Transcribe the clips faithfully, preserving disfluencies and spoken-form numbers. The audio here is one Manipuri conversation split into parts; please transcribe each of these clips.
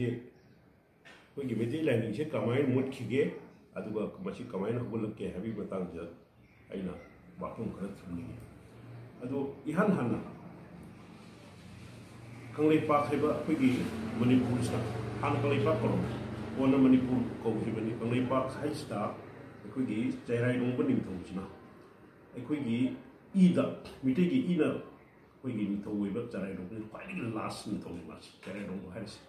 ꯑꯩꯈꯣꯏꯒꯤ ꯃꯩꯇꯩ ꯂꯥꯏꯅꯤꯡꯁꯦ ꯀꯃꯥꯏꯅ ꯃꯨꯠꯈꯤꯒꯦ, ꯑꯗꯨꯒ ꯃꯁꯤ ꯀꯃꯥꯏꯅ ꯍꯧꯒꯠꯂꯛꯀꯦ ꯍꯥꯏꯕꯒꯤ ꯃꯇꯥꯡꯁꯤꯗ ꯑꯩꯅ ꯋꯥꯐꯝ ꯈꯔ ꯊꯝꯅꯤꯡꯉꯤ꯫ ꯑꯗꯣ ꯏꯍꯥꯟ ꯍꯥꯟꯅ ꯀꯪꯂꯩꯄꯥꯛ ꯍꯥꯏꯕ ꯑꯩꯈꯣꯏꯒꯤ ꯃꯅꯤꯄꯨꯔꯁꯤꯗ, ꯍꯥꯟꯅ ꯀꯪꯂꯩꯄꯥꯛ ꯀꯧꯔꯝꯃꯤ, ꯀꯣꯟꯅ ꯃꯅꯤꯄꯨꯔ ꯀꯧꯈꯤꯕꯅꯤ꯫ ꯀꯪꯂꯩꯄꯥꯛ ꯍꯥꯏꯁꯤꯗ ꯑꯩꯈꯣꯏꯒꯤ ꯆꯩꯔꯥꯏꯔꯣꯡꯕ ꯅꯤꯡꯊꯧꯁꯤꯅ ꯑꯩꯈꯣꯏꯒꯤ ꯏꯗ, ꯃꯤꯇꯩꯒꯤ ꯏꯅ ꯑꯩꯈꯣꯏꯒꯤ ꯅꯤꯡꯊꯧ ꯑꯣꯏꯕ ꯆꯩꯔꯥꯏꯔꯣꯡꯕꯁꯤ ꯈ꯭ꯋꯥꯏꯗꯒꯤ ꯂꯥꯁ ꯅꯤꯡꯊꯧꯅꯤ ꯃꯥꯁꯤ, ꯆꯩꯔꯥꯏꯔꯣꯡꯕ ꯍꯥꯏꯔꯤꯁꯦ꯫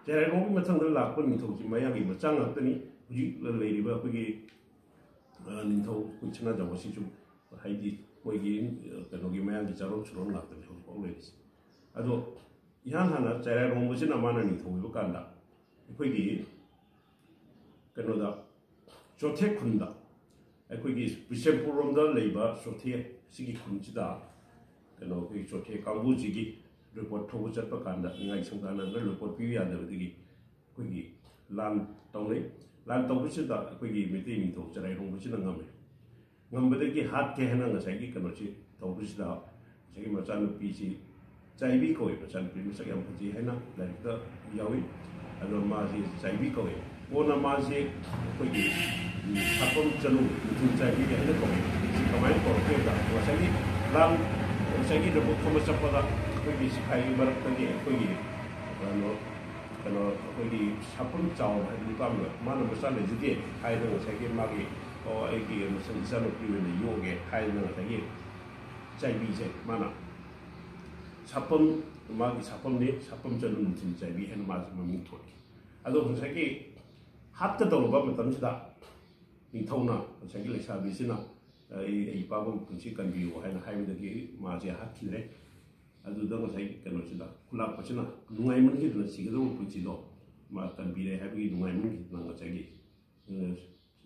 ꯆꯩꯔꯥꯏꯔꯣꯡꯒꯤ ꯃꯊꯪꯗ ꯂꯥꯛꯄ ꯅꯤꯡꯊꯧꯁꯤ ꯃꯌꯥꯡꯒꯤ ꯃꯆꯥ ꯉꯥꯛꯇꯅꯤ꯫ ꯍꯧꯖꯤꯛ ꯂꯩꯔꯤꯕ ꯑꯩꯈꯣꯏꯒꯤ, ꯑ, ꯅꯤꯡꯊꯧ ꯑꯩꯈꯣꯏ ꯁꯅꯥꯖꯥꯎꯕꯁꯤꯁꯨ, ꯍꯥꯏꯗꯤ ꯃꯣꯏꯒꯤ, ꯑ, ꯀꯩꯅꯣꯒꯤ ꯃꯌꯥꯡꯒꯤ ꯆꯥꯔꯣꯟ ꯁꯨꯔꯣꯟ ꯉꯥꯛꯇꯅꯤ ꯍꯧꯖꯤꯛꯐꯥꯎ ꯂꯩꯔꯤꯁꯦ꯫ ꯑꯗꯣ ꯏꯍꯥꯟ ꯍꯥꯟꯅ ꯆꯩꯔꯥꯏꯔꯣꯡꯕꯁꯤꯅ ꯃꯥꯅ ꯅꯤꯡꯊꯧ ꯑꯣꯏꯕ ꯀꯥꯟꯗ ꯑꯩꯈꯣꯏꯒꯤ ꯀꯩꯅꯣꯗ, ꯆꯣꯊꯦ ꯈꯨꯟꯗ, ꯑꯩꯈꯣꯏꯒꯤ ꯕꯤꯁꯦꯝꯄꯨꯔ ꯔꯣꯝꯗ ꯂꯩꯕ ꯆꯣꯊꯦ, ꯁꯤꯒꯤ ꯈꯨꯟꯁꯤꯗ ꯀꯩꯅꯣ, ꯑꯩꯈꯣꯏꯒꯤ ꯆꯣꯊꯦ ꯀꯥꯡꯕꯨꯁꯤꯒꯤ ꯔꯦꯀꯣꯔꯠ ꯊꯧꯕ ꯆꯠꯄ ꯀꯥꯟꯗ ꯅꯤꯡꯉꯥꯏ ꯁꯪꯗꯥꯅ ꯔꯦꯀꯣꯔꯠ ꯄꯤꯕ ꯌꯥꯗꯕꯗꯒꯤ ꯑꯩꯈꯣꯏꯒꯤ ꯂꯥꯟ ꯇꯧꯅꯩ꯫ ꯂꯥꯟ ꯇꯧꯕꯁꯤꯗ ꯑꯩꯈꯣꯏꯒꯤ ꯃꯩꯇꯩ ꯅꯤꯡꯊꯧ ꯆꯔꯥꯏꯔꯣꯡꯕꯁꯤꯅ ꯉꯝꯃꯤ꯫ ꯉꯝꯕꯗꯒꯤ ꯍꯥꯠꯀꯦ ꯍꯥꯏꯅ ꯉꯁꯥꯏꯒꯤ ꯀꯩꯅꯣꯁꯤ ꯇꯧꯕꯁꯤꯗ, ꯉꯁꯥꯏꯒꯤ ꯃꯆꯥꯅꯨꯄꯤꯁꯤ ꯆꯥꯏꯕꯤ ꯀꯧꯏ, ꯃꯆꯥꯅꯨꯄꯤ ꯃꯁꯛ ꯌꯥꯝ ꯐꯖꯩ ꯍꯥꯏꯅ ꯂꯥꯏꯔꯤꯛꯇ ꯌꯥꯎꯏ꯫ ꯑꯗꯣ ꯃꯥꯁꯤ ꯆꯥꯏꯕꯤ ꯀꯧꯏ꯫ ꯀꯣꯟꯅ ꯃꯥꯁꯤ ꯑꯩꯈꯣꯏꯒꯤ, ꯎꯝ, ꯁꯥꯄꯝ ꯆꯅꯨ, ꯅꯨꯡꯊꯤꯜ ꯆꯥꯏꯕꯤ ꯍꯥꯏꯅ ꯀꯧꯏ꯫ ꯁꯤ ꯀꯃꯥꯏꯅ ꯀꯧꯔꯛꯀꯦꯗ, ꯉꯁꯥꯏꯒꯤ ꯂꯥꯟ, ꯉꯁꯥꯏꯒꯤ ꯔꯦꯀꯣꯔꯠ ꯊꯧꯕ ꯆꯠꯄꯗ ꯑꯩꯈꯣꯏꯒꯤ ꯁꯤꯐꯥꯏꯒꯤ ꯃꯔꯛꯇꯒꯤ ꯑꯩꯈꯣꯏꯒꯤ ꯀꯩꯅꯣ, ꯀꯩꯅꯣ, ꯑꯩꯈꯣꯏꯒꯤ ꯁꯥꯄꯝ ꯆꯥꯎꯕ ꯍꯥꯏꯕ ꯅꯨꯄꯥ ꯑꯃ, ꯃꯥꯅ ꯃꯆꯥ ꯂꯩꯖꯗꯦ ꯍꯥꯏꯗꯅ ꯉꯁꯥꯏꯒꯤ ꯃꯥꯒꯤ, "ꯑꯣ, ꯑꯩꯒꯤ ꯃꯆꯟ ꯏꯆꯥꯅꯨꯄꯤ ꯑꯣꯏꯅ ꯌꯣꯛꯑꯒꯦ" ꯍꯥꯏꯗꯅ ꯉꯁꯥꯏꯒꯤ ꯆꯥꯏꯕꯤꯁꯦ ꯃꯥꯅ ꯁꯥꯄꯝ, ꯃꯥꯒꯤ ꯁꯥꯄꯝꯅꯤ, ꯁꯥꯄꯝ ꯆꯅꯨ ꯅꯨꯡꯊꯤꯜ ꯆꯥꯏꯕꯤ ꯍꯥꯏꯅ ꯃꯥꯁꯦ ꯃꯃꯤꯡ ꯊꯣꯟꯈꯤ꯫ ꯑꯗꯣ ꯉꯁꯥꯏꯒꯤ ꯍꯥꯠꯀꯗꯧꯔꯕ ꯃꯇꯝꯁꯤꯗ ꯅꯤꯡꯊꯧꯅ ꯉꯁꯥꯏꯒꯤ ꯂꯩꯁꯥꯕꯤꯁꯤꯅ, "ꯑꯩ, ꯑꯩ ꯏꯄꯥꯕꯨ ꯄꯨꯟꯁꯤ ꯀꯟꯕꯤꯌꯨ" ꯍꯥꯏꯅ ꯍꯥꯏꯕꯗꯒꯤ ꯃꯥꯁꯦ ꯍꯥꯠꯈꯤꯗ꯭ꯔꯦ꯫ ꯑꯗꯨꯗ ꯉꯁꯥꯏ ꯀꯩꯅꯣꯁꯤꯗ ꯈꯨꯂꯥꯛꯄꯁꯤꯅ ꯅꯨꯡꯉꯥꯏꯃꯟꯈꯤꯗꯅ ꯁꯤꯒꯗꯧꯕ ꯄꯨꯟꯁꯤꯗꯣ ꯃꯥ ꯀꯟꯕꯤꯔꯦ ꯍꯥꯏꯕꯒꯤ ꯅꯨꯡꯉꯥꯏꯃꯟꯈꯤꯗꯅ ꯉꯁꯥꯏꯒꯤ, ꯑ,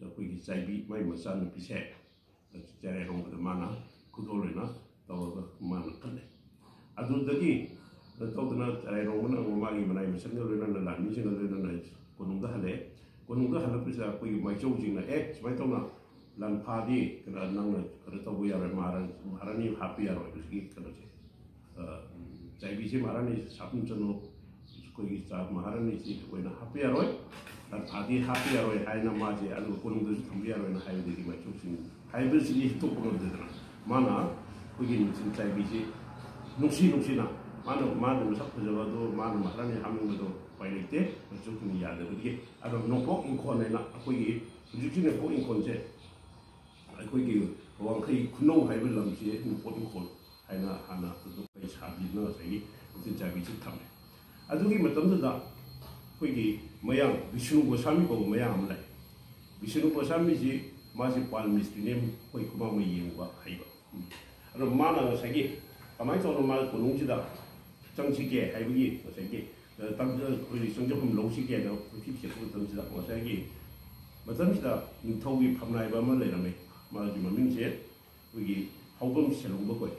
ꯑꯩꯈꯣꯏꯒꯤ ꯆꯥꯏꯕꯤ, ꯃꯥꯏ ꯃꯆꯥꯅꯨꯄꯤꯁꯦ ꯆꯔꯥꯏꯔꯣꯡꯕꯗ ꯃꯥꯅ ꯈꯨꯗꯣꯜ ꯑꯣꯏꯅ ꯇꯧꯔꯒ ꯃꯥꯅ ꯀꯜꯂꯦ꯫ ꯑꯗꯨꯗꯒꯤ ꯀꯩꯅꯣ ꯇꯧꯗꯅ ꯆꯔꯥꯏꯔꯣꯡꯕꯅ ꯑꯃꯨꯛ ꯃꯥꯒꯤ ꯃꯅꯥꯏ ꯃꯁꯟꯒ ꯂꯣꯏꯅꯅ, ꯂꯥꯟꯃꯤꯁꯤꯡꯒ ꯂꯣꯏꯅꯅ ꯀꯣꯅꯨꯡꯗ ꯍꯜꯂꯛꯑꯦ꯫ ꯀꯣꯅꯨꯡꯗ ꯍꯜꯂꯛꯄꯁꯤꯗ ꯑꯩꯈꯣꯏꯒꯤ ꯃꯥꯏꯆꯧꯁꯤꯡꯅ, "ꯑꯦ, ꯁꯨꯃꯥꯏꯅ ꯇꯧꯅ ꯂꯥꯟꯐꯥꯗꯤ ꯀꯩꯅꯣ, ꯅꯪꯅ ꯀꯩꯅꯣ ꯇꯧꯕ ꯌꯥꯔꯣꯏ, ꯃꯍꯥꯔꯥ-, ꯃꯍꯥꯔꯥꯅꯤ ꯍꯥꯠꯄ ꯌꯥꯔꯣꯏ", ꯍꯧꯖꯤꯛꯀꯤ ꯀꯩꯅꯣꯁꯦ, ꯑ, ꯆꯥꯏꯕꯤꯁꯦ ꯃꯍꯥꯔꯥꯅꯤ ꯁꯥꯄꯝ ꯆꯅꯨ ꯑꯩꯈꯣꯏꯒꯤ ꯆꯥ ꯃꯍꯥꯔꯥꯅꯤꯁꯤ ꯑꯩꯈꯣꯏꯅ ꯍꯥꯞꯄ ꯌꯥꯔꯣꯏ, ꯂꯟꯊꯥꯗꯤ ꯍꯥꯞꯄ ꯌꯥꯔꯣꯏ ꯍꯥꯏꯅ ꯃꯥꯁꯦ ꯑꯗꯨꯒ ꯀꯣꯅꯨꯡꯗꯁꯨ ꯊꯝꯕ ꯌꯥꯔꯣꯏꯅ ꯍꯥꯏꯕꯗꯒꯤ ꯃꯥꯏꯆꯧꯁꯤꯡ ꯍꯥꯏꯕꯁꯤꯗꯤ ꯍꯤꯛꯇꯣꯛꯄ ꯉꯝꯗꯗꯅ ꯃꯥꯅ ꯑꯩꯈꯣꯏꯒꯤ ꯅꯤꯡꯊꯤꯟ ꯆꯥꯏꯕꯤꯁꯤ ꯅꯨꯡꯁꯤ ꯅꯨꯡꯁꯤꯅ ꯃꯥꯅ, ꯃꯥꯅ ꯃꯁꯛ ꯐꯖꯕ ꯑꯗꯣ ꯃꯥꯅ ꯃꯍꯥꯔꯥꯅꯤ ꯍꯥꯞꯅꯤꯡꯕꯗꯣ ꯎꯄꯥꯏ ꯂꯩꯇꯦ, ꯃꯥꯏꯆꯧꯁꯤꯡꯅ ꯌꯥꯗꯕꯗꯒꯤ꯫ ꯑꯗꯣ ꯅꯣꯡꯄꯣꯛ ꯏꯪꯈꯣꯜ ꯍꯥꯏꯅ ꯑꯩꯈꯣꯏꯒꯤ ꯍꯧꯖꯤꯛꯀꯤ ꯅꯣꯡꯄꯣꯛ ꯏꯪꯈꯣꯜꯁꯦ ꯑꯩꯈꯣꯏꯒꯤ ꯋꯥꯡꯈꯩ ꯈꯨꯅꯧ ꯍꯥꯏꯕ ꯂꯝꯁꯤ ꯅꯣꯡꯄꯣꯛ ꯏꯪꯈꯣꯜ ꯍꯥꯏꯅ ꯍꯥꯟꯅ ꯑꯗꯨ ꯑꯩꯈꯣꯏ ꯁꯥꯕꯤꯗꯨꯅ ꯉꯁꯥꯏꯒꯤ ꯅꯤꯡꯊꯤꯟ ꯆꯥꯏꯕꯤꯁꯤ ꯊꯝꯃꯦ꯫ ꯑꯗꯨꯒꯤ ꯃꯇꯝꯗꯨꯗ ꯑꯩꯈꯣꯏꯒꯤ ꯃꯌꯥꯡ ꯕꯤꯁꯅꯨ ꯒꯣꯁꯥꯃꯤ ꯀꯧꯕ ꯃꯌꯥꯡ ꯑꯃ ꯂꯩ꯫ ꯕꯤꯁꯅꯨ ꯒꯣꯁꯥꯃꯤꯁꯤ ꯃꯥꯁꯤ ꯄꯥꯜ ꯃꯤꯁꯇ꯭ꯔꯤꯅꯦ, ꯑꯩꯈꯣꯏ ꯈꯨꯃꯥꯡ ꯃꯩ ꯌꯦꯡꯕ ꯍꯩꯕ꯫ ꯑꯗꯣ ꯃꯥꯅ ꯉꯁꯥꯏꯒꯤ ꯀꯃꯥꯏꯅ ꯇꯧꯅ ꯃꯥ ꯀꯣꯅꯨꯡꯁꯤꯗ ꯆꯪꯁꯤꯒꯦ ꯍꯥꯏꯕꯒꯤ ꯉꯁꯥꯏꯒꯤ, ꯑ, ꯇꯝ-, ꯑꯩꯈꯣꯏꯒꯤ ꯆꯪꯖꯐꯝ ꯂꯧꯁꯤꯒꯦꯅ ꯀꯣꯏꯊꯤ ꯊꯤꯔꯛꯄ ꯃꯇꯝꯁꯤꯗ ꯉꯁꯥꯏꯒꯤ ꯃꯇꯝꯁꯤꯗ ꯅꯤꯡꯊꯧꯒꯤ ꯐꯝꯅꯥꯏꯕ ꯑꯃ ꯂꯩꯔꯝꯃꯦ꯫ ꯃꯥꯒꯤ ꯃꯃꯤꯡꯁꯦ ꯑꯩꯈꯣꯏꯒꯤ ꯍꯧꯕꯝ ꯁꯦꯂꯨꯡꯕ ꯀꯧꯏ꯫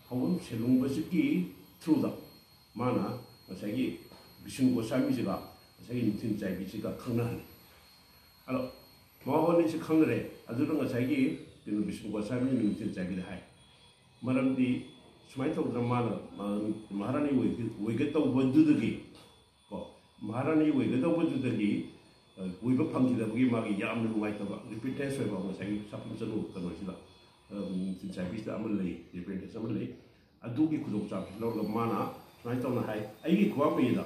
ꯍꯧꯕꯝ ꯁꯦꯂꯨꯡꯕꯁꯤꯒꯤ ꯊ꯭ꯔꯨꯗ ꯃꯥꯅ ꯉꯁꯥꯏꯒꯤ ꯕꯤꯁꯅꯨ ꯒꯣꯁꯥꯃꯤꯁꯤꯒ ꯉꯁꯥꯏꯒꯤ ꯅꯤꯡꯊꯤꯟ ꯆꯥꯏꯕꯤꯁꯤꯒ ꯈꯪꯅꯍꯜꯂꯤ꯫ ꯑꯗꯣ ꯃꯕꯥꯅꯤꯁꯤ ꯈꯪꯅꯔꯦ꯫ ꯑꯗꯨꯅ ꯉꯁꯥꯏꯒꯤ ꯀꯩꯅꯣ ꯕꯤꯁꯅꯨ ꯒꯣꯁꯥꯃꯤꯅ ꯅꯤꯡꯊꯤꯟ ꯆꯥꯏꯕꯤꯗ ꯍꯥꯏ, ꯃꯔꯝꯗꯤ ꯁꯨꯃꯥꯏꯅ ꯇꯧꯗꯅ ꯃꯥꯅ ꯃ-, ꯃꯍꯥꯔꯥꯅꯤ ꯑꯣꯏꯒ-, ꯑꯣꯏꯒꯗꯧꯕꯗꯨꯗꯒꯤ ꯀꯣ, ꯃꯍꯥꯔꯥꯅꯤ ꯑꯣꯏꯒꯗꯧꯕꯗꯨꯗꯒꯤ, ꯑ, ꯑꯣꯏꯕ ꯐꯪꯈꯤꯗꯕꯒꯤ ꯃꯥꯒꯤ ꯌꯥꯝꯅ ꯅꯨꯡꯉꯥꯏꯇꯕ ꯔꯤꯄꯦꯟꯇꯦꯟꯁ ꯑꯣꯏꯕ ꯉꯁꯥꯏꯒꯤ ꯆꯥꯛꯈꯨꯝ ꯆꯅꯨ ꯀꯩꯅꯣꯁꯤꯗ, ꯑ, ꯅꯤꯡꯊꯤꯟ ꯆꯥꯏꯕꯤꯁꯤꯗ ꯑꯃ ꯂꯩ, ꯔꯤꯄꯦꯟꯇꯦꯟꯁ ꯑꯃ ꯂꯩ꯫ ꯑꯗꯨꯒꯤ ꯈꯨꯗꯣꯡꯆꯥꯕꯁꯤ ꯂꯧꯔꯒ ꯃꯥꯅ ꯁꯨꯃꯥꯏꯅ ꯇꯧꯅ ꯍꯥꯏ, "ꯑꯩꯒꯤ ꯈꯨꯕꯥꯛꯃꯨꯏꯗ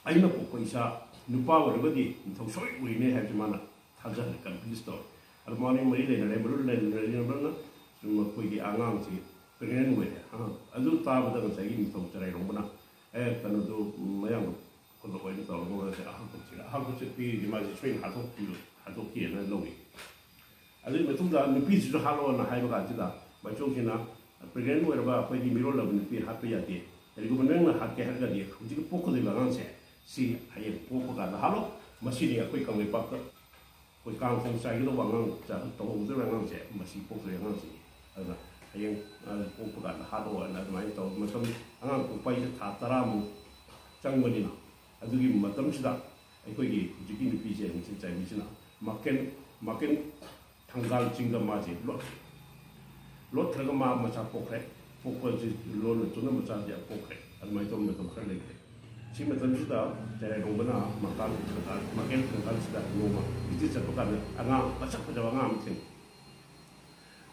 ꯑꯩꯅ ꯄꯣꯛꯄ ꯏꯆꯥ ꯅꯨꯄꯥ ꯑꯣꯏꯔꯒꯗꯤ ꯅꯤꯡꯊꯧ ꯁꯣꯏ ꯑꯣꯏꯅꯤ" ꯍꯥꯏꯕꯁꯤ ꯃꯥꯅ ꯊꯥꯖꯍꯜꯂꯦ, ꯀꯟꯚꯤꯟꯁ ꯇꯧꯔꯦ꯫ ꯑꯗꯨ ꯃꯕꯥꯅꯤ ꯃꯔꯤ ꯂꯩꯅꯔꯦ, ꯃꯔꯨ ꯂꯩꯅꯔꯕꯅ ꯃꯈꯣꯏꯒꯤ ꯑꯉꯥꯡꯁꯤ ꯄ꯭ꯔꯦꯒꯅꯦꯟ ꯑꯣꯏꯔꯦ꯫ ꯑ, ꯑꯗꯨ ꯇꯥꯕꯗ ꯉꯁꯥꯏꯒꯤ ꯅꯤꯡꯊꯧ ꯆꯔꯥꯏꯔꯣꯡꯕꯅ, "ꯑꯦ, ꯀꯩꯅꯣꯗꯣ, ꯃꯌꯥꯡ ꯈꯨꯂꯣꯛ ꯑꯣꯏꯅ ꯇꯧꯔꯒ ꯃꯥꯁꯦ ꯑꯍꯥꯡꯕ ꯊꯤꯔꯦ, ꯑꯍꯥꯡꯕ ꯆꯠꯄꯤꯔꯗꯤ ꯃꯥꯁꯦ ꯁꯣꯏꯅ ꯍꯥꯠꯇꯣꯛꯄꯤꯔꯣ, ꯍꯥꯠꯇꯣꯛꯀꯦꯅ ꯂꯧꯏ"꯫ ꯑꯗꯨꯒꯤ ꯃꯇꯨꯡꯗ ꯅꯨꯄꯤꯁꯤꯁꯨ ꯍꯥꯠꯂꯣꯅ ꯍꯥꯏꯕ ꯀꯥꯟꯁꯤꯗ ꯃꯥꯏꯆꯧꯁꯤꯅ, "ꯄ꯭ꯔꯦꯒꯅꯦꯟ ꯑꯣꯏꯔꯕ ꯑꯩꯈꯣꯏꯒꯤ ꯃꯤꯔꯣꯜꯂꯕ ꯅꯨꯄꯤ ꯍꯥꯠꯄ ꯌꯥꯗꯦ꯫ ꯀꯔꯤꯒꯨꯝꯕ ꯅꯪꯅ ꯍꯥꯠꯀꯦ ꯍꯥꯏꯔꯒꯗꯤ ꯍꯧꯖꯤꯛ ꯄꯣꯛꯀꯗꯧꯔꯤꯕ ꯑꯉꯥꯡꯁꯦ ꯁꯤ ꯍꯌꯦꯡ ꯄꯣꯛꯄ ꯀꯥꯟꯗ ꯍꯥꯠꯂꯣ꯫ ꯃꯁꯤꯅꯤ ꯑꯩꯈꯣꯏ ꯀꯪꯂꯩꯄꯥꯛꯇ ꯑꯩꯈꯣꯏ ꯀꯥꯡ ꯈꯣꯡ ꯆꯥꯏꯒꯗꯧꯕ ꯑꯉꯥꯡ, ꯆꯥ-, ꯇꯧꯍꯧꯒꯗꯧꯔꯤꯕ ꯑꯉꯥꯡꯁꯦ, ꯃꯁꯤ ꯄꯣꯛꯇꯧꯔꯤꯕ ꯑꯉꯥꯡꯁꯤꯅꯤ꯫ ꯑꯗꯨꯅ ꯍꯌꯦꯡ, ꯑ, ꯄꯣꯛꯄ ꯀꯥꯟꯗ ꯍꯥꯠꯂꯣ" ꯍꯥꯏꯅ ꯑꯗꯨꯃꯥꯏꯅ ꯇꯧꯕ ꯃꯇꯝ, ꯑꯉꯥꯡ ꯄꯣꯛꯄ ꯍꯥꯏꯁꯦ ꯊꯥ ꯇꯔꯥꯃꯨꯛ ꯆꯪꯕꯅꯤꯅ, ꯑꯗꯨꯒꯤ ꯃꯇꯝꯁꯤꯗ ꯑꯩꯈꯣꯏꯒꯤ ꯍꯧꯖꯤꯛꯀꯤ ꯅꯨꯄꯤꯁꯦ, ꯅꯤꯡꯊꯤꯟ ꯆꯥꯏꯕꯤꯁꯤꯅ ꯃꯥꯀꯦꯟ, ꯃꯥꯀꯦꯟ ꯊꯪꯒꯥꯜ ꯆꯤꯡꯗ ꯃꯥꯁꯦ ꯂꯣꯠꯈ꯭ꯔꯦ꯫ ꯂꯣꯠꯈ꯭ꯔꯒ ꯃꯥ ꯃꯆꯥ ꯄꯣꯛꯈ꯭ꯔꯦ꯫ ꯄꯣꯛꯄꯁꯤ ꯂꯣꯟꯅ ꯆꯨꯅ ꯃꯆꯥꯁꯦ ꯌꯥꯝ ꯄꯣꯛꯈ꯭ꯔꯦ꯫ ꯑꯗꯨꯃꯥꯏꯅ ꯇꯧꯕ ꯃꯇꯝ ꯈꯔ ꯂꯩꯈ꯭ꯔꯦ꯫ ꯁꯤ ꯃꯇꯝꯁꯤꯗ ꯆꯦꯔꯥꯏꯔꯣꯡꯕꯅ ꯃꯀꯥꯟ ꯃꯀꯦꯟ ꯈꯪꯀꯥꯟꯁꯤꯗ ꯅꯣꯡꯃ ꯚꯤꯖꯤꯠ ꯆꯠꯄ ꯀꯥꯟꯗ ꯑꯉꯥꯡ ꯃꯁꯛ ꯐꯖꯕ ꯑꯉꯥꯡ ꯑꯃ ꯊꯦꯡꯅꯩ꯫